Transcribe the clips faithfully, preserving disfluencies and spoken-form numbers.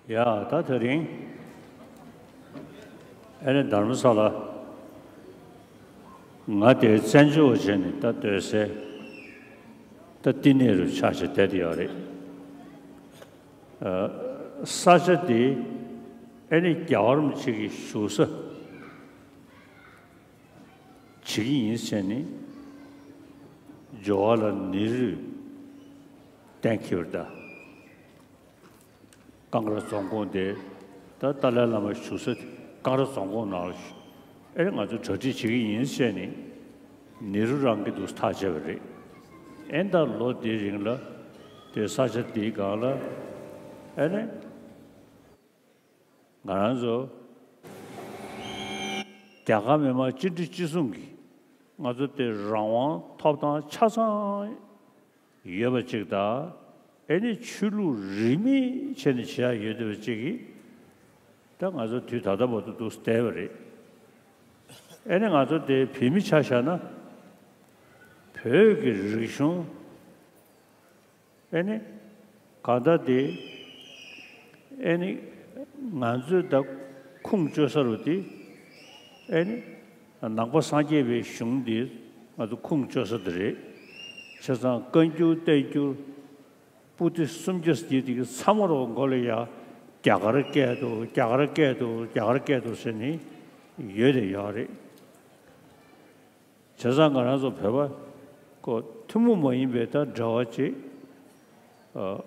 ཡ་ད་དེ་རིང་ཨེ་ནི་དྷརྨ་ས་ལ་ང་དེ་བཙན་བྱོལ་བ་བྱས་ནས་ད་སྡོད་སའི་ད་བསྟི་གནས་རུ་ཆགས་བྱས་བསྡད་ཡོད་རེད། ས་ཆ་དེ་ཨེ་ནི་རྒྱལ་བ་རིན་པོ་ཆེ་གི་བཞུགས་ས་བྱེད་ཀྱི་ཡིན་ཟེར་ནས་ཇོ་ཝར་ལ་ནེ་རུས་གཏན་འཁེལ་བ་རེད་ད། ཀང་ར་རྫོང་ཁོངས་དེ་ད་ཏཱ་ལའི་བླ་མ་བཞུགས་ས་ཀང་ར་རྫོང་ཁོངས་ནང་ལ་ཨེ་ང་ཚོ་གྲ་སྒྲིག་བྱེད་ཀྱི་ཡིན་ཟེར་ནས་ནེ་རུ་རང་གིས་འདུག་ཐག་བཅད་པ་རེད། ཨེ་ད་ལོ་དེའི་རིང་ལ་དེ་ས་ཆ་དེའི་སྒང་ལ་ཨེ་ནས་ང་རང་ཚོ་རྒྱ་གར་མི་མང་སྤྱི་འཐུས་སྤྱི་གསུམ་གྱིས་ང་ཚོ་དེ་རང་དབང་ཐོབ་ཐང་ཆ་ཚང་ཡོད་པ་ཅིག་དང་། ཨེ་ནི་ཆོས་ལུགས་རིས་མེད་བྱས་ནས་བྱེད་ཡ་ཡོད་བསྡད་པ་ཅིག་གིས་ད་ང་ཚོ་དུས་ད་ལྟ་བར་དུ་འདུག་བསྡད་པ་རེད། ཨེ་ནི་ང་ཚོ་དེ་བོད་མི་ཆ་བཞག་ན་བོད་ཀྱི་རིག་གཞུང་ཨེ་ནི་གང་ལྟར་དེ་ཨེ་ནི་ང་ཚོས་ད་ཁུངས་བཅོལ་ས་རུ་དེ་ཨེ་ནི་ནང་པ་སངས་རྒྱས་པའི་གཞུང་འདི་ང་ཚོ་ཁུངས་བཅོལ་ས་དེ་རེད། བྱས་ཙང་བཀའ་འགྱུར་བསྟན་འགྱུར་པོ་ཏི་སུམ་བརྒྱ་ཟེར་དེ་གི་ཚང་མ་རོ་མགོ་ལ་ཡ་རྒྱ་གར་སྐད་དུ་རྒྱ་གར་སྐད་དུ་རྒྱ་གར་སྐད་དུ་ཟེར་ནས་ཡོད་དེ་ཡོད་རེད། བྱས་ཙང་ང་རང་ཚོ་བོད་པ་ཁོ་ཐུན་མོང་མ་ཡིན་པའི་ད་འབྲེལ་བ་ཅིག་ཨ།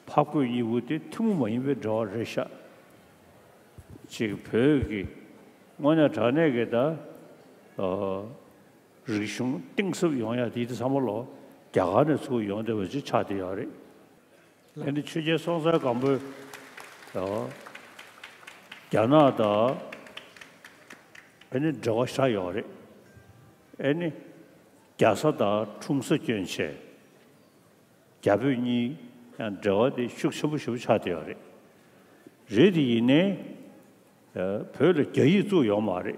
ཕ་རྒོད་གཉིས་པོ་དེ་ཐུན་མོང་མ་ཡིན་པའི་འབྲེལ་བ་རེད་ཤག་ཅིག་བོད་ཀྱི་དངོས་གནས་དྲང་གནས་ཀྱི་ད་ཨ། རིག་གཞུང་གཏིང་ཟབ་ཡོང་ཡ་དེ་དེ་ཚང་མ་ལོ་རྒྱ་གར་ནས་ཚུར་ཡོང་བསྡད་པ་ཅིག་ཆགས་བསྡད་ཡོད་རེད། ཨ་ནི་ཆོས་རྒྱལ་སྲོང་བཙན་སྒམ་པོས་ཨ། རྒྱ་ནག་དང་ཨ་ནི་འབྲེལ་བ་ཤ་ཡོད་རེད། ཨ་ནི་རྒྱ་བཟའ་དང་འཁྲུངས་ས་སྐྱོན་ཆེ། རྒྱ་བོད་གཉིས་ཡང་འབྲེལ་བ་དེ་ཤུགས་ཆེན་པོ་ཞེ་པོ་ཆགས་བསྡད་ཡོད་རེད། རེད་དེ་ཡིན་ནའི་ཨ། བོད་ལ་རྒྱ་ཡིག་བཙུགས་ཡོད་མ་རེད།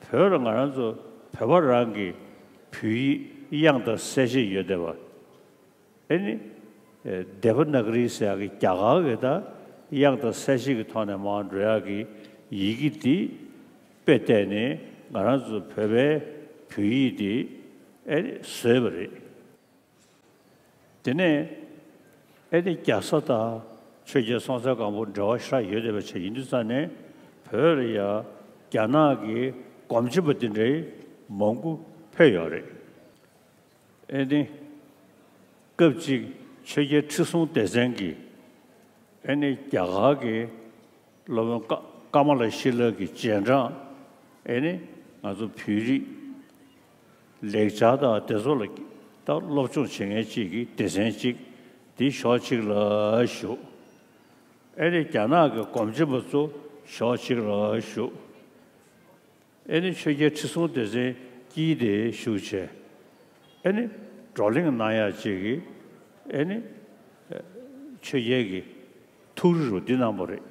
བོད་ལ་ང་རང་ཚོ་བོད་པ་རང་གི་བོད་ཡིག་དབྱངས་དང་གསལ་བྱེད་ཡོད་བསྡད་པ། ཨེ་ནི། ཨེ། དེ་བ་ན་ག་རི་ཟེར་ཡག་གི་རྒྱ་གར་གི་ད་དབྱངས་དང་གསལ་བྱེད་ཀྱི་ཐོག་ནས་མར་འགྲོ་ཡག་གི་ཡི་གེ་འདི་དཔེ་བལྟས་ནས་ང་རང་ཚོ་བོད་པའི་བོད་ཡིག་འདི་ཨེ་ནི་བཟོས་པ་རེད། དེ་ནས་ཨེ་ནི་རྒྱ་བཟའ་དང་ཆོས་རྒྱལ་སྲོང་བཙན་སྒམ་པོ་འབྲེལ་བ་ཞེ་དྲག་ཡོད་བསྡད་པ་ཅིག་ཡིན་དུས་ཙང་ནས་བོད་ལ་ཡ་རྒྱ་ནག་གི་སྒོམ་ཆེན་པ་དེ་འདྲའི་མང་པོ་ཕེབས་ཡོད་རེད། ཨེ་ནི། སྐབས་གཅིག་ཆོས་རྒྱལ་ཁྲི་སྲོང་ལྡེ་བཙན་གྱིས་ཨེ་ནི་རྒྱ་གར་གྱི་སློབ་དཔོན་ཀ་ཀ་མ་ལ་ཤཱི་ལ་གི་རྗེས་འབྲང་ཨེ་ནི་ང་ཚོ་བོད་རིགས་ལེགས་སྦྱར་དང་དེ་ཚོ་ལ་ད་སློབ་སྦྱོང་བྱེད་མཁན་གཅིག་གི་སྡེ་ཚན་གཅིག་འདི་ཕྱོགས་གཅིག་ལ་བཞུགས། ཨེ་ནི་རྒྱ་ནག་གི་སྒོམ་ཆེན་པ་ཚོ་ཕྱོགས་གཅིག་ལ་བཞུགས། ཨེ་ནི་ཆོས་རྒྱལ་ཁྲི་སྲོང་ལྡེ་བཙན་དཀྱིལ་དེ་བཞུགས་བྱས། ཨེ་ནི་བགྲོ་གླེང་གནང་ཡག་ཅིག་གི་ཨེ་ནི་ཆོས་རྒྱལ་གྱི་ཐུགས་རེ་རུ་འདི་གནང་བ་རེད།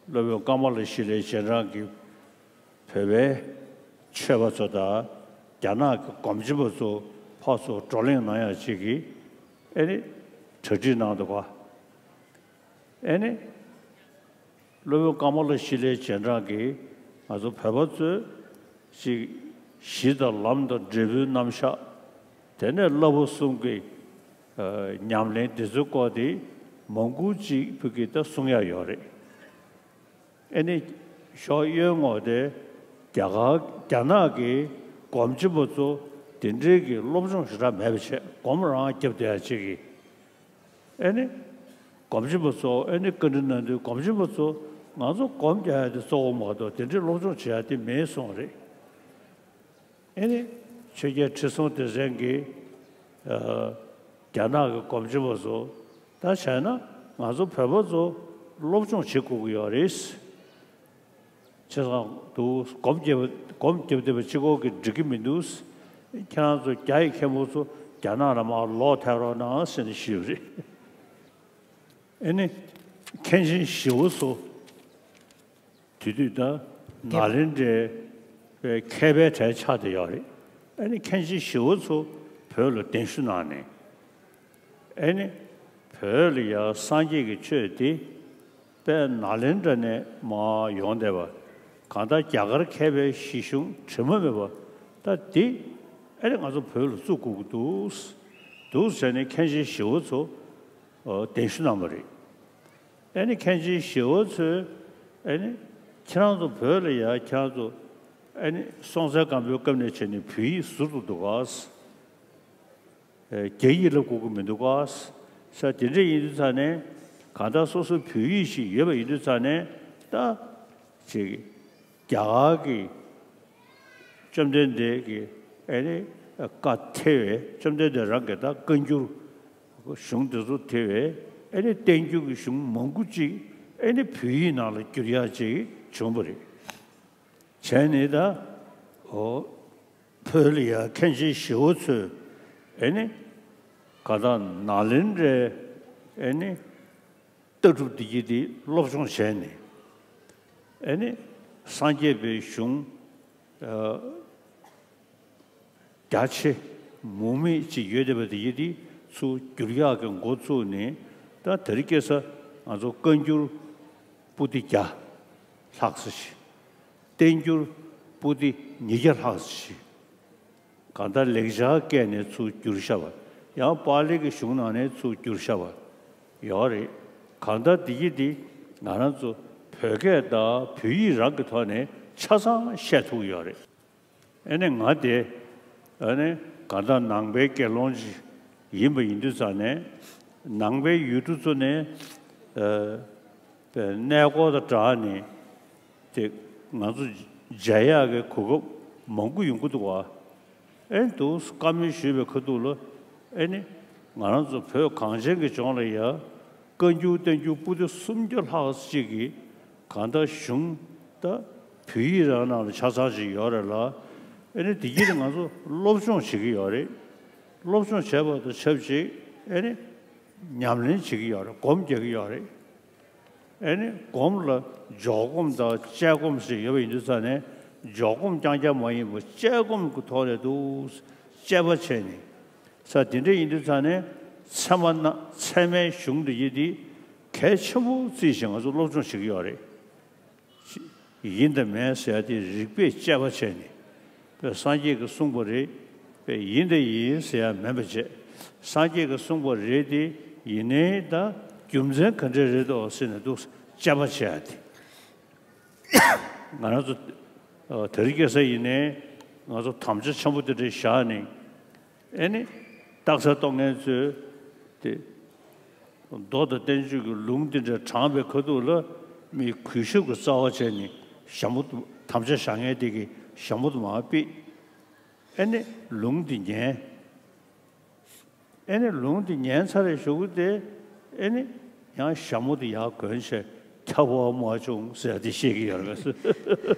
སློབ་དཔོན་ཀ་མ་ལ་ཤཱི་ལའི་རྗེས་འབྲང་གི་བོད་པའི་ཆོས་པ་ཚོ་དང་རྒྱ་ནག་གི་སྒོམ་ཆེན་པ་ཚོ་ཕར་ཚུར་བགྲོ་གླེང་གནང་ཡག་ཅིག་གི་ཨེ་ནི་གྲ་སྒྲིག་གནང་འདུག་ག་ཨེ་ནི། སློབ་དཔོན་ཀ་མ་ལ་ཤཱི་ལའི་རྗེས་འབྲང་གིས་ང་ཚོ་བོད་པ་ཚོས་ཅིག་གཞི་དང་ལམ་དང་འབྲས་བུའི་རྣམ་གཞག་དེ་ནས་བསླབ་པ་གསུམ་གྱི་ཨ་ཉམས་ལེན་འདི་ཚོའི་སྐོར་དེ་མང་པོ་ཅིག་བོད་ཀྱིས་ད་གསུང་ཡག་ཡོད་རེད། ཨེ་ནི་ཞོགས་གཡོན་ངོས་དེ་རྒྱ་གར་རྒྱ་ནག་གི་སྒོམ་ཆེན་པ་ཚོ་དེ་འདྲའི་གི་སློབ་སྦྱོང་ཞེ་དྲག་མེད་པ་བྱས་སྒོམ་རང་རྒྱབ་བསྡད་ཡག་ཅིག་གི་ཨེ་ནི། སྒོམ་ཆེན་པོ་ཚོ་ཨེ་ནི་བཀའ་འདྲི་གནང་དུས་སྒོམ་ཆེན་པོ་ཚོ་ང་ཚོ་སྒོམ་རྒྱག་ཡ་དེ་གཙོ་བོ་མ་གཏོགས་དེ་འདྲའི་སློབ་སྦྱོང་བྱེད་ཡ་དེ་མེད་གསུངས་རེད། ཨེ་ནི་ཆོས་རྒྱལ་ཁྲི་སྲོང་ལྡེ་བཙན་གྱིས་ཨ་རྒྱ་ནག་གི་སྒོམ་ཆེན་པོ་ཚོ་ད་བྱས་ན་ང་ཚོ་བོད་པ་ཚོ་སློབ་སྦྱོང་བྱེད་དགོས་ཀྱི་ཡོད་རེད། བྱས་ཙང་འདུག་སྒོམ་རྒྱབ་སྒོམ་རྒྱབ་བསྡད་པ་གཅིག་པོ་གིས་འགྲིག་གི་མི་འདུག་ཁྱེད་རང་ཚོ་རྒྱ་ཡི་མཁན་པོ་ཚོ་རྒྱ་ནག་ལ་མར་ལོག་ཐལ་རོགས་གནང་ཟེར་ནས་ཞུས་པ་རེད། ཨེ་ནི། མཁན་ཆེན་ཞི་བ་འཚོ། དེ་དུས་ད་ནཱ་ལེནྡྲའི་མཁས་པའི་གྲས་ཆགས་བསྡད་ཡོད་རེད། ཨེ་ནི་མཁན་ཆེན་ཞི་བ་འཚོ་བོད་ལ་གདན་ཞུ་གནང་ནས། ཨེ་ནི། བོད་ལ་ཡང་སངས་རྒྱས་ཀྱི་ཆོས་དེ་དཔལ་ནཱ་ལེནྡྲ་ནས་མར་ཡོང་བསྡད་པ། གང་ལྟར་རྒྱ་གར་མཁས་པའི་གཞི་གཞུང་དྲི་མ་མེད་པ། ད་འདི་ཨེ་ནི་ང་ཚོ་བོད་ལ་བཙུགས་དགོས་ཀྱི་འདུག་འདུག་ཟེར་ནས་མཁན་ཆེན་ཞི་བ་འཚོ་གདན་ཞུ་གནང་བ་རེད། ཨེ་ནི་མཁན་ཆེན་ཞི་བ་འཚོས་ཨེ་ནི་ཁྱེད་རང་ཚོ་བོད་ལ་ཡ་ཁྱེད་རང་ཚོ་ཨེ་ནི་སྲོང་བཙན་སྒམ་པོའི་སྐབས་ནས་བྱས་ནས་བོད་ཡིག་ཟུར་དུ་འདུག་ག་རྒྱ་ཡིག་བསླབ་དགོས་ཀྱི་མི་འདུག་ག་ས་དེ་འདྲ་ཡིན་དུས་ཙང་ནས་གང་ལྟར་སོ་སོ་བོད་ཡིག་ཞིག་ཡོད་པ་ཡིན་དུས་ཙང་ནས་ད་ཅིག་རྒྱ་གར་གྱི་བཅོམ་ལྡན་འདས་ཀྱི་ཨེ་ནི་བཀའ་ཐེ་བའི་བཅོམ་ལྡན་འདས་རང་གི་ད་བཀའ་འགྱུར་གཞུང་དེ་ཚོ་ཐེ་བའི་ཨེ་ནི་བསྟན་འགྱུར་གྱི་གཞུང་མང་པོ་ཅིག་ཨེ་ནི་བོད་ཡིག་ནང་ལ་བསྒྱུར་ཡག་ཅིག་བྱུང་བ་རེད། བྱས་ནས་ད་འོ་བོད་ལ་ཡང་མཁན་ཆེན་ཞི་བ་འཚོས་ཨེ་ནི་ག་ད་ནཱ་ལེནྡྲའི་ཨེ་ནི་ལྟ་གྲུབ་འདི་གྱིས་འདི་སློབ་སྦྱོང་བྱས་ནས་ཨེ་ནི་སངས་རྒྱས་པའི་གཞུང་རྒྱ་ཆེ་མུ་མེད་ཅིག་ཡོད་བསྡད་པ་འདི་གྱིས་འདི་ཚུར་བསྒྱུར་ཡག་གི་འགོ་བཙུགས་ནས་ད་དེ་རིང་ཁ་སང་ང་ཚོ་བཀའ་འགྱུར་པོ་ཏི་བརྒྱ་ལྷག་ཙམ་ཞིག་བསྟན་འགྱུར་པོ་ཏི་ཉིས་བརྒྱ་ལྷག་ཙམ་ཞིག་གང་ལྟར་ལེགས་སྦྱར་སྐད་ནས་ཚུར་བསྒྱུར་བཞག་པ། ཡང་པཱ་ལི་གི་གཞུང་ནང་ནས་ཚུར་བསྒྱུར་བཞག་པ་ཡོད་རེད། གང་ལྟར་འདི་གྱིས་འདི་ང་རང་ཚོ་བོད་སྐད་དང་བོད་ཡིག་རང་གི་ཐོག་ནས་ཆ་ཚང་བཤད་ཐུབ་ཀྱི་ཡོད་རེད། ཨེ་ནས་ང་དེ་ཨ་ནི་གང་ལྟར་ནང་པའི་དགེ་སློང་ཅིག་ཡིན་པ་ཡིན་དུས་ཙང་ནས་ནང་པའི་ཡུལ་གྲུ་ཚོ་ནས་ཨ་པའི་གནས་སྐོར་དང་སྦྲགས་ནས་དེ་ང་ཚོ་མཇལ་ཡག་གི་གོ་སྐབས་མང་པོ་ཡོང་གི་འདུག་བ། ཨེ་འདུག་བཀའ་མོལ་ཞུས་པའི་ཁ་ཐུག་ལ་ཨེ་ནི་ང་རང་ཚོ་བོད་གངས་ཅན་གྱི་ལྗོངས་ལ་ཡ་བཀའ་འགྱུར་བསྟན་འགྱུར་པོ་ཏི་སུམ་བརྒྱ་ལྷག་ཅིག་གི་གང་ལྟར་གཞུང་ད་བོད་ཡིག་རང་ནང་ལ་ཆ་ཚང་ཞིག་ཡོད་རེད་ལ། ཨེ་ནི་དེ་གྱིས་ང་ཚོ་སློབ་སྦྱོང་བྱེད་ཀྱི་ཡོད་རེད། སློབ་སྦྱོང་བྱས་པ་དང་ཆབས་ཅིག་ཨེ་ནི་ཉམས་ལེན་བྱེད་ཀྱི་ཡོད་རེད། སྒོམ་རྒྱག་གི་ཡོད་རེད། ཨེ་ནི་སྒོམ་ལ་འཇོག་སྒོམ་དང་དཔྱད་སྒོམ་ཞེས་ཡོད་པ་ཡིན་དུས་ཙང་ནས་འཇོག་སྒོམ་རྐྱང་རྐྱང་མ་ཡིན་པར་དཔྱད་སྒོམ་གྱི་ཐོག་ནས་འདུག་དཔྱད་པ་བྱས་ནས་ས་དེ་འདྲ་ཡིན་དུས་ཙང་ནས་ཚད་མ་ན་ཚད་མའི་གཞུང་འདི་ཡིན་འདི་གལ་ཆེན་པོ་བརྩིས་ཤིང་ང་ཚོ་སློབ་སྦྱོང་བྱེད་ཀྱི་ཡོད་རེད། ཡིན་དང་མིན་ཟེར་ཡ་དེ་རིགས་པས་དཔྱད་པ་བྱས་ནས་པའི་སངས་རྒྱས་ཀྱིས་གསུངས་པ་རེད། པའི་ཡིན་དང་ཡིན་ཟེར་ཡ་མིན་པ་བྱས། སངས་རྒྱས་ཀྱིས་གསུངས་པ་རེད་དེ་ཡིན་ནའི་ད་རྒྱུ་མཚན་ག་འདྲ་རེད་དོ་ཟེར་ནས་འདུག་དཔྱད་པ་བྱས་ཡ་དེ། ང་རང་ཚོ་དེ་རིང་ཁ་སང་ཡིན་ནའི་ང་ཚོ་དམ་བཅའ་ཆེན་པོ་དེ་འདྲ་བཞག་ནས་ཨེ་ནི་རྟགས་གསལ་རྟོགས་མཁན་ཚོས་དེ། མདོ་དང་བསྟན་བཅོས་ཀྱི་ལུང་འདི་འདྲ་དྲངས་པའི་ཁ་ཐུག་ལ་མི་གུས་ཞབས་ཀྱི་རྩ་བ་བྱས་ནས་ཞྭ་མོ་དམ་བཅའ་བཞག་མཁན་དེ་གིས་ཞྭ་མོ་དུ་མར་ཕུད། ཨེ་ནི་ལུང་འདི་ཉན། ཨེ་ནི་ལུང་འདི་ཉན་ཚར་རེ་ཞུ་གི་དེ་ཨེ་ནི་ཡང་ཞྭ་མོ་དེ་ཡར་གོན་བྱས་ཁྱབ་པ་མ་བྱུང་ཟེར་དེ་བཤད་ཀྱི་ཡོད་རེད།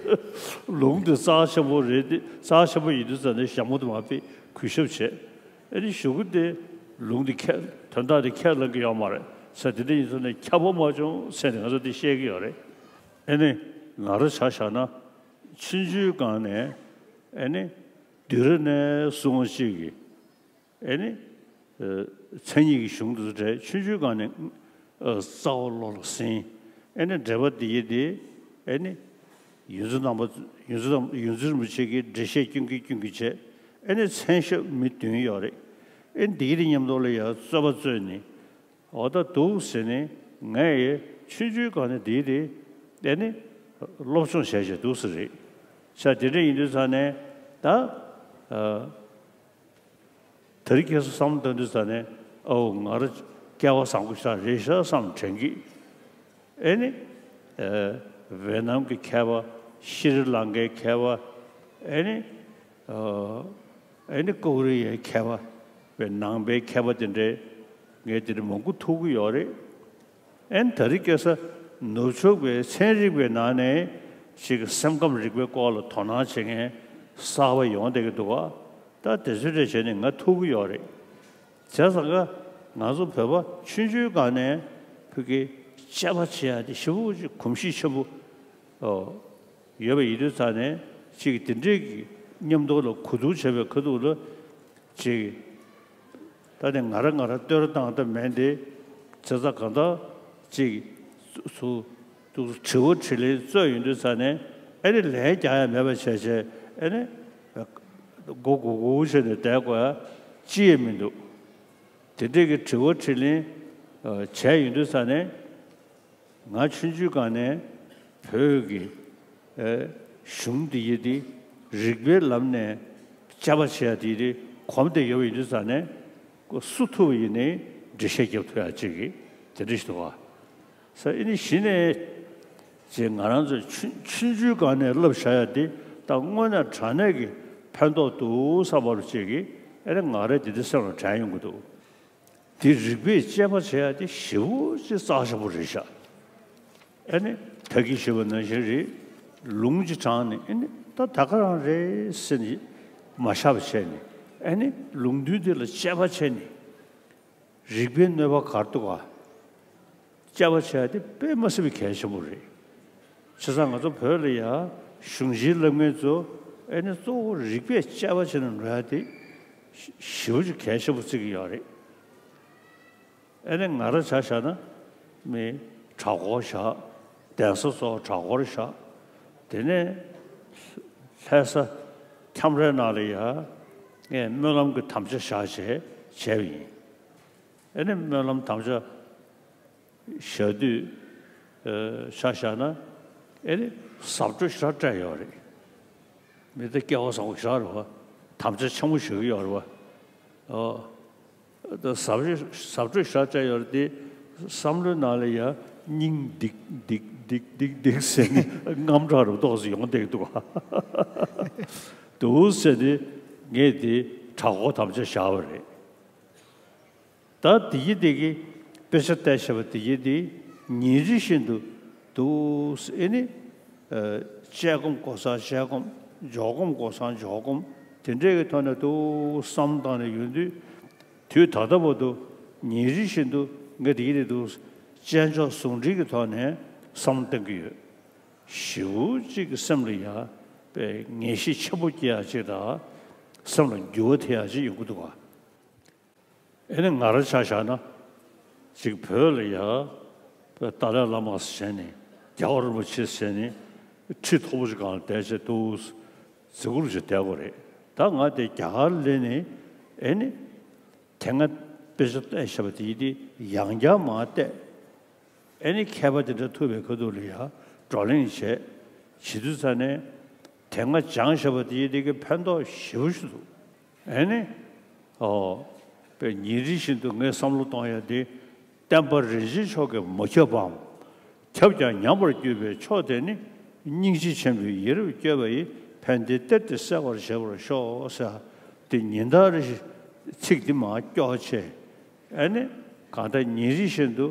ལུང་འདི་རྩ་ཆེན་པོ་རེད་དེ་རྩ་ཆེན་པོ་ཡིན་དུས་ཙང་ནས་ཞྭ་མོ་དུ་མར་ཕུད་གུས་ཞབས་བྱས། ཨེ་ནི་ཞུ་གི་དེ་ལུང་འདི་ཁས་དོན་དག་འདི་ཁས་ལེན་གི་ཡོད་མ་རེད་ས། དེ་འདྲ་ཡིན་ཙང་ནས་ཁྱབ་པ་མ་བྱུང་ཟེར་ནས་ང་ཚོ་དེ་བཤད་ཀྱི་ཡོད་རེད། ཨེ་ནི་ང་རང་ཆ་བཞག་ན་ཆུང་ཆུང་སྒང་ནས་ཨེ་ནི་བསྡུས་གྲྭ་ནས་སོང་ཅིག་གིས་ཨེ་ནི་མཚན་ཉིད་ཀྱི་གཞུང་དུ་འགྲེལ་ཆུང་ཆུང་སྒང་ནས་རྩ་བ་བློ་ལ་ཟིན། ཨེ་ནི་འགྲེལ་པ་འདི་ཡི་དེ་ཨེ་ནི་ཡོངས་འཛིན་རྣམ་པ་ཡོངས་འཛིན་རྣམ་ཡོངས་འཛིན་རིན་པོ་ཆེ་གིས་འགྲེལ་བཤད་སྐྱོན་གྱིན་སྐྱོན་གྱིན་བྱས། ཨེ་ནི་མཚན་ཞབས་མི་བདུན་ཡོད་རེད། ཨེ་ནི་འདི་ཡི་དེ་མཉམ་དུ་ལ་ཡང་རྩོད་པ་རྩོད་ནས། འོ་ད་འདུག་ཟེར་ནས་ངས་ཡི་ཆུང་ཆུང་སྒང་ནས་འདི་དེ་ཨེ་ནི་སློབ་སྦྱོང་བྱས་བྱས་འདུག་ཟེར་རེད། ས་དེ་འདྲ་ཡིན་དུས་ཙང་ནས་ད་དེ་རིང་ཁ་སང་བསམ་བློ་བཏང་དུས་ཙང་ནས་ཨོ་ང་རང་སྐལ་བ་བཟང་པོ་ཞིག་རེད་ཤག་བསམ་དྲན་གི། ཨེ་ནི་ཝེ་ནམ་གྱི་མཁས་པ་ཤི་རི་ལང་ཀའི་མཁས་པ་ཨེ་ནི། ཨ་ནི་ཀོ་རི་ཡའི་མཁས་པ་བའི་ནང་པའི་མཁས་པ་དེ་འདྲའི་ངས་དེ་འདྲ་མང་པོ་ཐུག་གི་ཡོད་རེད། ཨ་ནི་དེ་རིང་ཁ་སང་ནུབ་ཕྱོགས་པའི་ཚན་རིག་པའི་ནང་ནས་ཞིག་གི་སེམས་ཁམས་རིག་པའི་སྐོར་ལ་དོ་སྣང་བྱེད་མཁན་གསར་པ་ཡོང་བསྡད་ཀྱི་འདུག་ག་ད་དེ་ཚོའི་གྲས་བྱས་ནས་ང་ཐུག་གི་ཡོད་རེད། བྱས་ཙང་ཀ་ང་ཚོ་བོད་པ་ཆུང་ཆུང་སྒང་ནས་བོད་ཀྱི་དཔྱད་པ་བྱེད་ཡ་དེ་ཞེ་པོ་ཅིག་གོམས་གཤིས་ཆེན་པོ་ཨོ་ཡོད་པ་ཡིན་དུས་ཙང་ནས་ཅིག་དེ་འདྲས་ཀྱི་མཉམ་དུ་ལ་གོ་བསྡུར་བྱས་པའི་ཁ་ཐུག་ལ་ཅིག་ད་ནི་ང་རང་ང་རང་བསྟོད་ར་བཏང་ད་མེད་དེ་ བྱས་ཙང་གང་ལྟར་ཅིག་སུ་དྲི་བ་དྲིས་ལན་རྩོད་ཡོང་དུས་ཙ་ནས་ཨེ་ནི་ལན་རྒྱག་ཡ་མེད་པ་བྱས་བྱས་ཨེ་ནི་མགོ་སྒུར་སྒུར་བྱས་ནས་བསྡད་དགོས་ཡ་ཅི་ཡང་མི་འདུག་དེ་འདྲས་ཀྱི་དྲི་བ་དྲིས་ལན་བྱས་ཡོང་དུས་ཙ་ནས། ང་ཆུང་ཆུང་སྒང་ནས་བོད་ཀྱི་ཨེ་གཞུང་འདི་ཡི་འདི་རིག་པའི་ལམ་ནས་དཔྱད་པ་བྱེད་ཡ་འདི་འདི་གོམས་བསྡད་ཡོད་པ་ཡིན་དུས་ཙང་ནས་སུ་ཐུབ་པ་ཡིན་ནའི་འགྲེལ་བཤད་རྒྱབ་ཐུབ་ཡ་ཅིག་གི་དེ་འདྲ་ཞིག་འདུག་ག་ས་ཨེ་ནི་གཞི་ནས་ཅེས་ང་རང་ཚོ་ཆུང་ཆུང་ཆུང་སྒང་ནས་བསླབ་བཞག་ཡ་འདི་ད་དངོས་གནས་དྲང་གནས་ཀྱི་ཕན་ཐོགས་འདུག་བསམ་པ་ཅིག་གི་ཨེ་ནི་ང་རང་འདི་འདི་སེམས་ལ་དྲན་ཡོང་གི་འདུག་འདི་རིག་པས་དཔྱད་པ་བྱེད་ཡ་དེ་ཞེ་པོ་ཅིག་རྩ་ཆེན་པོ་རེད་ཤག་ཨ་ནི་ད་གིན་ཞུས་པ་ནང་བཞིན་རེད། ལུང་གཅིག་དྲངས་ནས་ཨ་ནི་ད་ད་ག་རང་རེད་ཟེར་ནས་མ་བཞག་པ་བྱས་ནས་ཨ་ནི་ལུང་དོན་དེ་ལ་དཔྱད་པ་བྱས་ནས་རིག་པའི་གནོད་པ་ག་རེ་འདུག་ག་དཔྱད་པ་བྱས་ཏེ་དཔེ་མ་སྲིད་པའི་གལ་ཆེན་པོ་རེད། བྱས་ཙང་ང་ཚོ་བོད་ལ་ཡ་གཞུང་ཆེན་སློབ་མཁན་ཚོ་ཨེ་ནི་གཙོ་བོ་རིག་པས་དཔྱད་པ་བྱས་ནས་འགྲོ་ཡ་དེ་ཞེ་པོ་ཅིག་གལ་ཆེན་པོ་བརྩི་གི་ཡོད་རེད། ཨེ་ནི་ང་རང་ཆ་བཞག་ན་མི་གྲྭ་སྐོར་བཞག་གདན་ས་སོགས་གྲྭ་སྐོར་བཞག་དེ་ནས་ལྷ་ས་ཁྱམས་རའི་ནང་ལ་ཡ་ངས་སྨོན་ལམ་གྱི་དམ་བཅའ་བཞག་བྱས་བྱས་པ་ཡིན། ཨེ་ནི་སྨོན་ལམ་དམ་བཅའ་བཞག་དུས་ཨེ་ཆ་བཞག་ན་ཨེ་ནི་ཟབ་སྤྲོ་ཞེ་དྲག་སྤྲད་ཡོད་རེད། མི་དེ་སྐལ་བ་བཟང་པོ་ཞེ་དྲག་རེད་བ། དམ་བཅའ་ཆེན་པོ་ཞིག་ཡོད་རེད་བ། ཨོ། ད་ཟབ་ཟབ་སྤྲོ་ཞེ་དྲག་སྤྲད་ཡོད་རེད་དེ་བསམ་བློའི་ནང་ལ་ཡ་སྙིང་སྡིག་སྡིག་སྡིག་སྡིག་སྡིག་ཟེར་ནས་དངངས་སྐྲག་རུ་ཏོག་ཙམ་ཡོང་བསྡད་འདུག་བ། འདུག་ཟེར་ནས་ངས་དེ་གྲྭ་སྐོར་དམ་བཅའ་བཞག་པ་རེད། ད་དེ་གི་དེ་གི་དཔེ་ཆ་བལྟས་བྱས་པ་དེ་གི་དེ་ཉིན་རེ་བཞིན་དུ་འདུག་ཨེ་ནི་ཨ་དཔྱད་སྒོམ་སྒོམ་སང་དཔྱད་སྒོམ་འཇོག་སྒོམ་སྒོམ་སང་འཇོག་སྒོམ་དེ་འདྲའི་གི་ཐོག་ནས་འདུག་བསམ་བཏང་ནས་ཡོང་དུས་དུས་ད་ལྟ་བར་དུ་ཉིན་རེ་བཞིན་དུ་ངས་དེ་གི་དེ་འདུག་དཔྱད་འཇོག་ཟུང་འབྲེལ་གི་ཐོག་ནས་བསམ་བཏང་གི་ཡོད། ཞེ་པོ་ཅིག་གི་སེམས་ལ་ཡ་དཔེ་ངེས་ཤེས་ཆེན་པོ་སྐྱེ་ཡ་ཅིག་དང་སེམས་ལ་འགྱུར་བ་ཐེབས་ཡ་ཅིག་ཡོང་གི་འདུག་ག་ཨེ་ནི་ང་རང་ཆ་བཞག་ན། ཅིག་བོད་ལ་ཡ། བོད་ཏཱ་ལའི་བླ་མ་ཟེར་ནས་རྒྱལ་བ་རིན་པོ་ཆེ་ཟེར་ནས་ཁྲི་མཐོ་པོ་ཞིག་སྒང་ལ་བསྡད་བྱས་འདུག་ཟེར་གུ་རུ་ཞིག་བསྡད་དགོས་རེད། ད་ང་དེ་རྒྱ་གར་སླེབས་ནས་ཨེ་ནི། དེ་སྔ་དཔེ་ཆ་བལྟས་བཞག་པ་དེ་ཡིན་ཏེ་ཡང་བསྐྱར་མར་བལྟས། ཨེ་ནི་མཁས་པ་དེ་འདྲ་ཐུག་པའི་ཁ་ཐུག་ལ་ཡ་བགྲོ་གླེང་བྱས། བྱེད་དུས་ཙ་ནས་དེ་སྔ་སྦྱངས་བཞག་པ་དེ་ཡི་དེ་གི་ཕན་ཐོགས་ཞེ་པོ་ཞིག་འདུག་ཨེ་ནི། ཨོ། དཔེ་ཉིན་རེ་བཞིན་དུ་ངས་བསམ་བློ་གཏོང་ཡ་དེ་བསྟན་པ་རིན་ཆེན་མཆོག་གིས་མ་ཁྱབ་པའམ། ཁྱབ་ཀྱང་ཉམས་པར་གྱུར་པའི་མཆོག་དེ་ནི་སྙིང་རྗེ་ཆེན་པོའི་ཡིད་རབ་བསྐྱོད་པ་ཡིས་ཕན་བདེའི་གཏེར་དེ་གསལ་བར་བྱེད་པར་ཤོག་ཟེར་དེ་ཉིན་ལྟར་རེ་བཞིན་ཚིག་འདི་མར་སྐྱོར་བྱས། ཨེ་ནི་གང་ལྟར་ཉིན་རེ་བཞིན་དུ་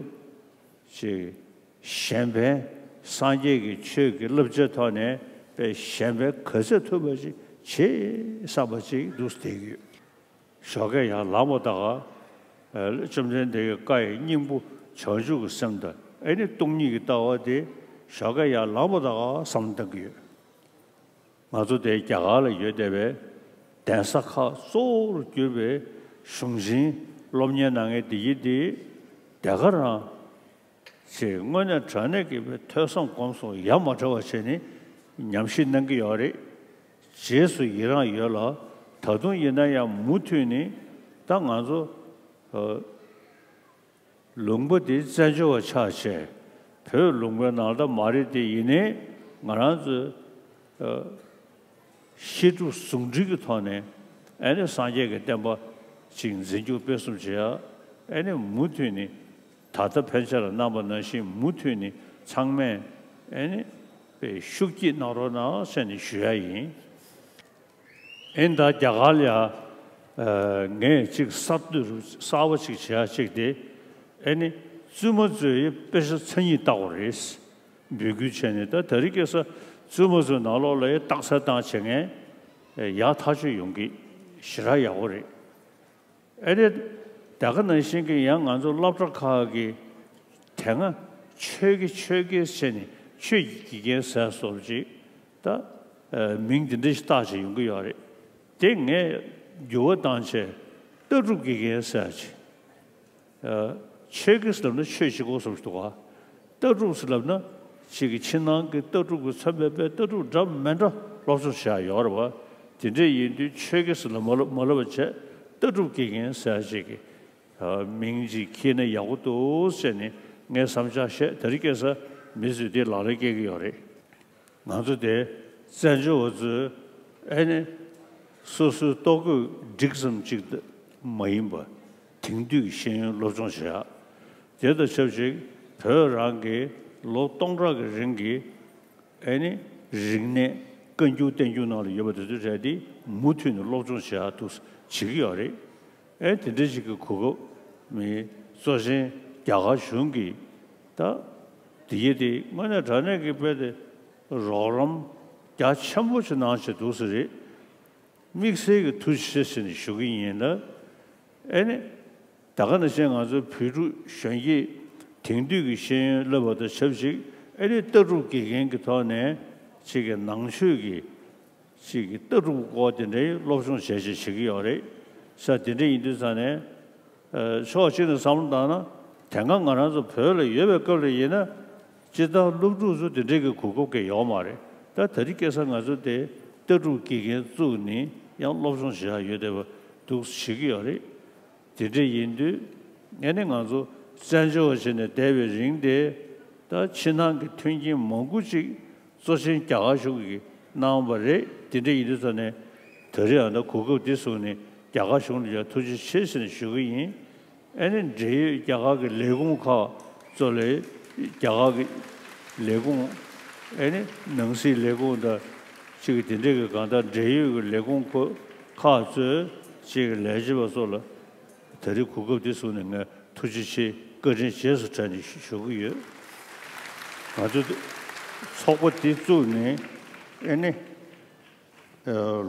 ཅིག་གཞན་ཕན་སངས་རྒྱས་ཀྱི་ཆོས་ཀྱི་བསླབ་བྱའི་ཐོག་ནས་དཔེ་གཞན་ཕན་ག་ཚད་ཐུབ་པ་ཅིག་བྱེད་བསམ་པ་ཅིག་འདུག་བསྡད་ཀྱི་ཡོད། ཞོགས་ཀས་ཡར་ལངས་པ་དང་། ཨ་བཅོམ་ལྡན་འདས་ཀྱི་བཀའ་ཡི་སྙིང་པོ་བྱང་ཆུབ་ཀྱི་སེམས་དང་ཨེ་ནི་སྟོང་ཉིད་ཀྱི་ལྟ་བ་དེ་ཞོགས་ཀས་ཡར་ལངས་པ་དང་བསམ་བཏང་གི་ཡོད། ང་ཚོ་དེ་རྒྱ་གར་ལ་ཡོད་བསྡད་པའི་གདན་ས་ཁག་གཙོ་བོར་གྱུར་པའི་གཞུང་ཆེན་སློབ་གཉེར་གནང་མཁན་འདི་ཡིན་ཏེ་དེ་ག་རང་། ཞེས་དངོས་གནས་དྲང་གནས་ཀྱི་ཐོས་བསམ་སྒོམ་གསུམ་ཡ་མ་བྲལ་བ་བྱས་ནས་ཉམས་ཞིབ་གནང་གི་ཡོད་རེད། རྗེས་སུ་ཡི་རང་ཡོད་ལ་ད་དུང་ཡིན་ན་ཡང་མུ་མཐུད་ནས་ད་ང་ཚོ་ཨ་ལུང་པ་འདི་བཙན་བྱོལ་བ་ཆགས་བྱས་བོད་ལུང་པའི་ནང་ལ་མ་རེད་དེ་ཡིན་ནའི་ང་རང་ཚོས་ཨ། བཤད་སྒྲུབ་ཟུང་འབྲེལ་གྱི་ཐོག་ནས་ཨེ་ནི་སངས་རྒྱས་ཀྱི་བསྟན་པ་ཅིག་འཛིན་སྐྱོང་སྤེལ་གསུམ་བྱེད་ཡ་ཨེ་ནི་མུ་མཐུད་ནས་ད་ལྟ་ཕན་ཆད་ལ་གནང་བ་ནང་བཞིན་མུ་མཐུད་ནས་ཚང་མས་ཨེ་ནི་ཤུགས་སྐྱེད་གནང་རོགས་གནང་ཟེར་ནས་ཞུ་ཡ་ཡིན། ཨེ་ནི་ད་རྒྱ་གར་ལ་ཡ་ངས་ཅིག་གསར་གཏོད་གསར་བ་ཅིག་བྱེད་ཡ་ཅིག་དེ་ཨེ་ནི་བཙུན་མ་ཚོའི་དཔེ་ཆ་མཚན་ཉིད་ལྟ་དགོས་རེད། འབོད་སྐུལ་བྱས་ནས་ད་དེ་རིང་ཁ་སང་བཙུན་མ་ཚོའི་ནང་ལོགས་ལ་རྟགས་གསལ་བཏང་བྱེད་མཁན་ཡག་ཐག་ཆོད་ཡོང་གི་ཞེ་དྲག་ཡག་པོ་རེད། ཨེ་རེད། ད་ག་ནང་བཞིན་གྱི་ཡང་ང་ཚོ་སློབ་གྲྭ་ཁག་གི་དེ་སྔ་ཆོས་དགེ་ཆོས་དགེ་བྱས་ནས་ཆོས་ཀྱི་དགེ་རྒན་ཟེར་སོགས་ཅིག་ད་མིང་འདི་འདྲ་ཞིག་བཏགས་བྱས་ཡོང་གི་ཡོད་རེད། དེ་ངས་འགྱུར་བ་བཏང་བྱས་ལྟ་གྲུབ་དགེ་རྒན་ཟེར་ཅིག་ཨ། ཆོས་དགེ་ཟེར་ལབ་ན་ཆོས་བྱེད་དགོས་བསམ་ཞིག་འདུག་ག་ལྟ་གྲུབ་ཟེར་ལབ་ན་ཅིག་གི་ཕྱི་ནང་གི་ལྟ་གྲུབ་ཀྱི་མཚོན་པའི་དཔེ་ལྟ་གྲུབ་འདྲ་མི་འདྲ་སློབ་སྦྱོང་བྱེད་ཡ་ཡོད་རེད་བ། དེ་འདྲ་ཡིན་དུས་ཆོས་དགེ་ཟེར་ལབ་མ་ལབ་མ་ལབ་པ་བྱས། ལྟ་གྲུབ་དགེ་རྒན་ཟེར་ཡ་ཅིག་གི་མིང་ཅིག་འཁྱེར་ན་ཡག་པོ་འདུག་ཟེར་ནས་ངས་བསམ་འཆར་བཤད། དེ་རིང་ཁ་སང་མི་ཚོས་དེ་ལག་ལེན་བཀལ་གྱི་ཡོད་རེད། ང་ཚོ་དེ་བཙན་བྱོལ་བ་ཚོས་ཨེ་ནི་སོ་སོའི་ལྟོ་གོས་འགྲིག་ཙམ་ཅིག་མ་ཡིན་པ། དེང་དུས་ཀྱི་ཤེས་ཡོན་སློབ་སྦྱོང་བྱེད་ཡག་དེ་དང་ཆབས་ཅིག་བོད་རང་གི་ལོ་སྟོང་ཕྲག་གི་རིང་གི་ཨེ་ནི་རིག་གནས་བཀའ་འགྱུར་བསྟན་འགྱུར་ནང་ལ་ཡོད་པ་དེ་ཚོའི་གྲས་དེ་མུ་མཐུད་ནས་སློབ་སྦྱོང་བྱེད་ཡག་འདུག་བྱེད་ཀྱི་ཡོད་རེད། ཨེ་དེ་འདྲ་ཞིག་གི་གོ་སྐབས་མི་གཙོ་ཆེན་རྒྱ་གར་གཞུང་གིས་ད་དེ་ཡེ་དེ་དངོས་གནས་དྲང་གནས་ཀྱི་དཔེ་དེ་རོགས་རམ་རྒྱ་ཆེན་པོ་ཞིག་གནང་བྱས་འདུག་ས་རེད། དམིགས་བསལ་གྱི་ཐུགས་རྗེ་ཆེ་ཟེར་ནས་ཞུ་གི་ཡིན་ལ། ཨེ་ནི་ད་ག་ནང་བཞིན་ང་ཚོ་བོད་ཕྲུག་གཞོན་སྐྱེས་དེང་དུས་ཀྱི་ཤེས་ཡོན་བསླབ་པ་དང་ཆབས་ཅིག་ཨེ་ནི་ལྟ་གྲུབ་དགེ་རྒན་གྱི་ཐོག་ནས་ཅིག་གི་ནང་ཆོས་ཀྱི་ཅིག་གི་ལྟ་གྲུབ་སྐོར་དེ་འདྲའི་སློབ་སྦྱོང་བྱས་བྱས་བྱེད་ཀྱི་ཡོད་རེད་ཤག་དེ་འདྲ་ཡིན་དུས་ཙང་ནས། ཨ། ཕྱོགས་གཅིག་ནས་བསམ་བློ་བཏང་ན། དེ་སྔ་ང་རང་ཚོ་བོད་ལ་ཡོད་པའི་སྐབས་ལ་ཡིན་ན། སྤྱིར་བཏང་སློབ་ཕྲུག་ཚོ་དེ་འདྲའི་གི་གོ་སྐབས་ཀྱི་ཡོད་མ་རེད། ད་དེ་རིང་ཁ་སང་ང་ཚོ་དེ་ལྟ་གྲུབ་དགེ་རྒན་བཙུགས་ནས་ཡང་སློབ་སྦྱོང་བྱེད་ཡག་ཡོད་བསྡད་པ་འདུག་བྱེད་ཀྱི་ཡོད་རེད། དེ་འདྲ་ཡིན་དུས་ཨེ་ནི་ང་ཚོ་བཙན་བྱོལ་བ་བྱས་ནས་བསྡད་པའི་རིང་དེ། ད་ཕྱི་ནང་གི་མཐུན་རྐྱེན་མང་པོ་ཅིག་གཙོ་ཆེན་རྒྱ་གར་གཞུང་གིས་གནང་བ་རེད། དེ་འདྲ་ཡིན་དུས་ཙང་ནས་ད་རེས་ཨ་ད་གོ་སྐབས་འདི་བཟུང་ནས་རྒྱ་གར་གཞུང་ལ་ཡང་ཐུགས་རྗེ་ཆེ་ཟེར་ནས་ཞུ་གི་ཡིན། ཨེ་ནི་འབྲེལ་ཡོད་རྒྱ་གར་གྱི་ལས་ཁུངས་ཁག་གཙོ་ལས་རྒྱ་གར་གྱི་ལས་ཁུངས། ཨེ་ནི་ནང་སྲིད་ལས་ཁུངས་དང་ཅིག་དེ་འདྲ་གི་གང་ལྟར་འབྲེལ་ཡོད་ཀྱི་ལས་ཁུངས་ཁག་གཙོས་ཅིག་ལས་བྱེད་པ་སོགས་ལ་ད་རེས་གོ་སྐབས་འདི་བཟུང་ནས་ངས་ཐུགས་རྗེ་ཆེ་བཀའ་དྲིན་རྗེས་སུ་དྲན་ནས་ཞུ་གི་ཡོད། ང་ཚོ་ཚོགས་པ་འདི་བཙུགས་ནས་ཨེ་ནི་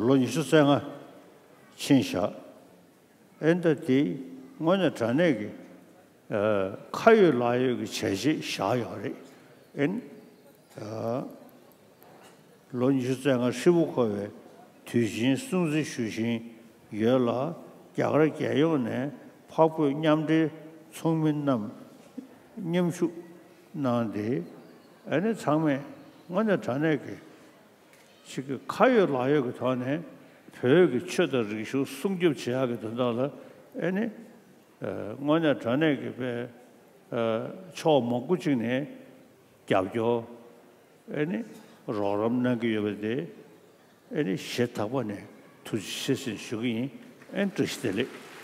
ལོ་ཉི་ཤུ་རྩ་ལྔ་ཕྱིན་བཞག་ཨེ་ད་དེ་དངོས་གནས་དྲང་གནས་ཀྱི་ཨ་ཁ་ཡོད་ལག་ཡོད་ཀྱི་བྱས་རྗེས་བཞག་ཡོད་རེད། ཨེ་ཨ་ལོ་ཉི་ཤུ་རྩ་ལྔ་ཧྲིལ་པོ་འཁོར་བའི་དུས་ཆེན་སྲུང་བརྩི་ཞུ་བཞིན་ཡོད་ལ། རྒྱ་གར་རྒྱལ་ཡོངས་ནས་འཕགས་བོད་མཉམ་འབྲེལ་ཚོགས་མི་རྣམས་མཉམ་ཞུགས་གནང་སྟེ། ཨ་ནི་ཚང་མས་དངོས་གནས་དྲང་གནས་ཀྱི་ཅིག་གི་ཁ་ཡོད་ལག་ཡོད་ཀྱི་ཐོག་ནས་བོད་ཀྱི་ཆོས་དང་རིག་གཞུང་སྲུང་སྐྱོབ་བྱེད་ཡག་གི་དོན་དག་ལ་ཨེ་ནི་ཨ་དངོས་གནས་དྲང་གནས་ཀྱི་དཔེ་ཨ་ཕྱོགས་མང་པོ་ཅིག་ནས་རྒྱབ་སྐྱོར། ཨེ་ནི་རོགས་རམ་གནང་གི་ཡོད་པ་དེ་ཨེ་ནི་ཞེ་ཐག་པ་ནས་ཐུགས་རྗེ་ཆེ་ཟེར་ཞུ་གི་ཡིན། ཨེ་ནི་བཀྲ་ཤིས་བདེ་ལེགས།